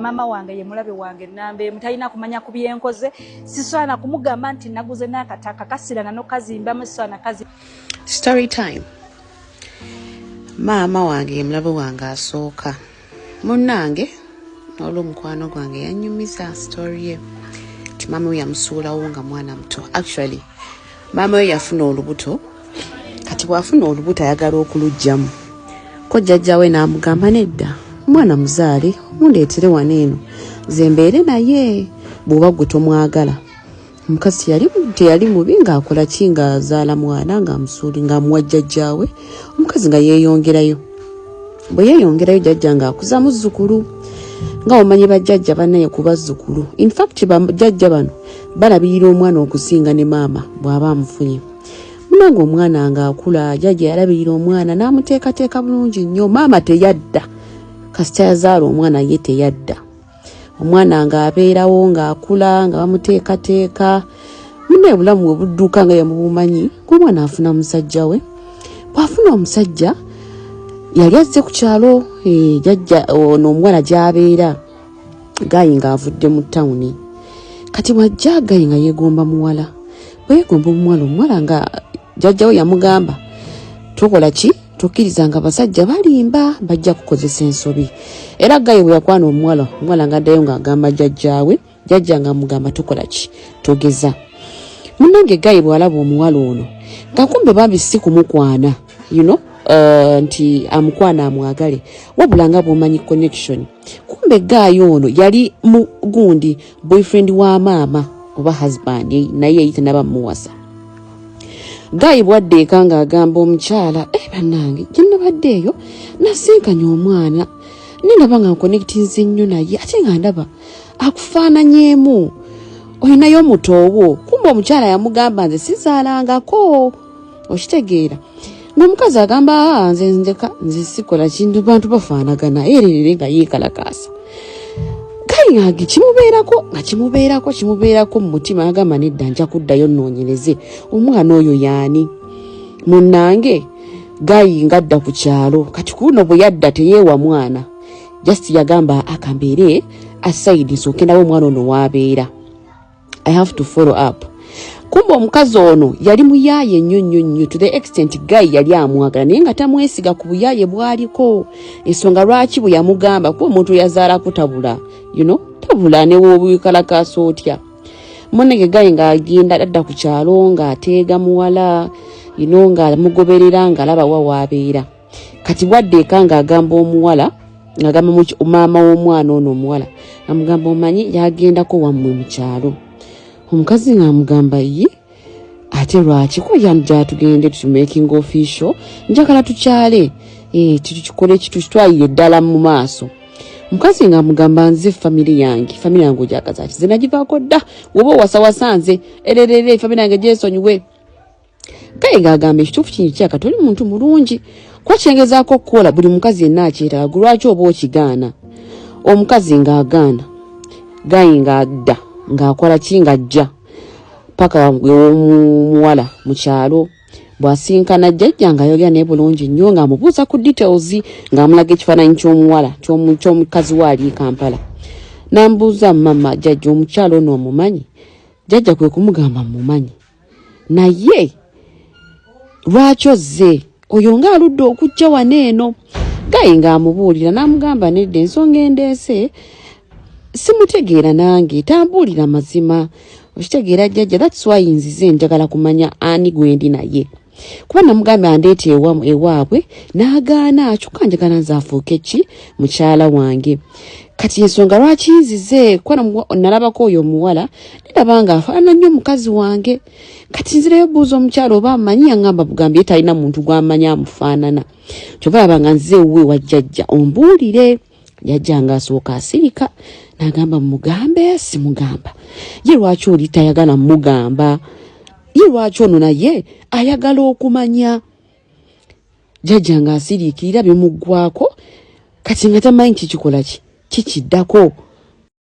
Maama wange ye mulabe wange namba emu, talina kumanya ku byenkoze. Sisobola na kumugamba nti naguze n'akataka kasirana n'okukazimbamu, sisobola nakazi. Story time. Maama wange ye mulabe wange asooka. Munnange olwo mukwano gwange yanyumiza story ye nti maama we yamusuulawo nga mwana muto. Actually maama we yafuna olubuto, kati bw'afuna olubuto ayagala okuluggyamu, ko jjajja we n'amugamba, "Nedda, omwana muzaale mundeetere wano eno nze mbeere naye bw'oba gwe tomwagala." Omukazi teyali mubi, ng'akola ki, ng'azaala mwana, ng'amusuuli, ng'amuwa jjajjaawe. Omukazi nga yeeyongerayo. Bwe yeeyongerayo, jjajja ng'akuza muzzukulu, nga omanyi bajjajja bannaye ku bazzukulu. Infact bajjajja bano balabirira omwana okusinga ne maama bw'aba amufunye. Munange, omwana ng'akula, jjajja yalabirira omwana n'amuteekateeka bulungi nnyo. Maama teyadda, kasita yazaala omwana ye teyadda. Omwana ng'abeerawo, ng'akula, nga bamuteekateeka. Munaye obulamu bwe budduka nga yemubumanyi, ng'omwana afuna musajja we. Bw'afuna omusajja, yali azze ku kyalo, jjajja ono omuwala gy'abeera, guy ng'avudde mu tawuni. Kati bw'ajja, guy nga yeegomba muwala. Bwe yeegomba omuwala, omuwala nga jjajja we yamugamba, "Tukola ki? Tokkiriza nga basajja balimba, bajja kukozesa ensobi." Era guy bwe yakwana omuwala, omuwala ng'addayo ng'agamba jjajjaawe, jjajja nga amugamba, "Tukola ki? Togeza." Munnange, guy bw'alaba omuwala ono, nga kumbe bambi si kumukwana, nti amukwana amwagale, wabula nga bw'omanyi connection. Kumbe guy ono yali mu gundi boyfriend wa maama oba husband, naye yali tanaba muwasa. Guy bwadda eka ng'agamba omukyala, "E bannange, gye nabadde eyo nasinkanye omwana, nendaba nga nconnectinze nnyo naye, ate nga ndaba akufaananyeemu, olinayo omutoowo." Kumbe omukyala yamugamba, "Nze sizaalangako." Okitegeera ng'omukazi agamba, "Aa, nze ndeka, nze sikola kintu, bantu bafaanagana." Ererere nga yeekalakaasa. Kale nga kimubeerako, nga kimubeerako, kimubeerako mu mutima. Agamba, "Nedda, nja kuddayo nnoonyereze omwana oyo yaani." Munnange, guy ng'adda ku kyalo. Kati kuno bwe yadda teyeewa mwana, just yagamba, "Akambeere aside, nsooke nawe omwana ono waabeera, I have to follow up." Kumbe omukazi ono yali muyaaye nnyo nnyo nnyo, to the extent guy yali amwagala naye nga tamwesiga ku buyaaye bwaliko. Ensonga lwaki bwe yamugamba, kuba omuntu yazaalako tabula, tabula newoobwikalakaasa otya. Munenge guy ng'agenda adda ku kyalo ng'ateega muwala, ng'amugoberera, ng'alaba wa waabeera. Kati bwadda eka ng'agamba omuwala, ng'agamba maama w'omwana ono omuwala, amugamba, "Omanyi yagendako wammwe mu kyalo." Omukazi ng'amugamba, "Ye ate lwaki?" "Ko yanja tugende tumaking official, njagala tukyale, tukikole, tukitwalire ddala mu maaso." Omukazi ng'amugamba, "Nze famire yange, famire yange ojagaza ki? Nze nagivaako dda, woba owasawasa nze ererere, famire yange gyesonyiwe." Guy ng'agamba, "Ekituufu kino kyaka, toli muntu mulungi, kuba kyengezaako okukola buli mukazi yenna akyetaaga, gwe lwaki oba okigaana?" Omukazi ng'agaana. Guy ng'adda, ng'akola ki, ng'ajja paka ew'omuwala mu kyalo. Bw'asinkana jjajja, ng'ayogera naye bulungi nnyo, ng'amubuuza ku details, ng'amulaga ekifaananyi ky'omuwala, ky'omukazi we ali e Kampala. N'amubuuza, "Mama jjajja, omukyala ono omumanyi?" Jjajja kwe kumugamba, "Mumanyi, naye lwaki ozze oyo ng'aludde okujja wano eno?" Guy ng'amubuulira n'amugamba, "Nedda, ensonga endeese simutegeera nange, tambuulira mazima." Okitegeera jjajja, that's why nzize, njagala kumanya ani gwendi naye, kuba namugambye andeeta ewaabwe n'agaana, kyokka njagala nze afuuke ki, mukyala wange. Kati ensonga lwaki nzize, kuba nalabako oyo omuwala, nendaba nga afaanana nnyo mukazi wange. Kati nzirayo buuza omukyala oba amanyi. Yaŋŋamba bugambye talina muntu gw'amanyi amufaanana, kyova laba nga nzize ewuwe wa jjajja ombuulire." Jjajja nga asooka asirika n'agamba, "Mugambe simugamba? Ye lwaki oli tayagala mugamba? Ye lwaki ono naye ayagala okumanya?" Jjajja ng'asiriikirira, bimuggwako. Kati nga tamanyi kikikola ki, kikiddako.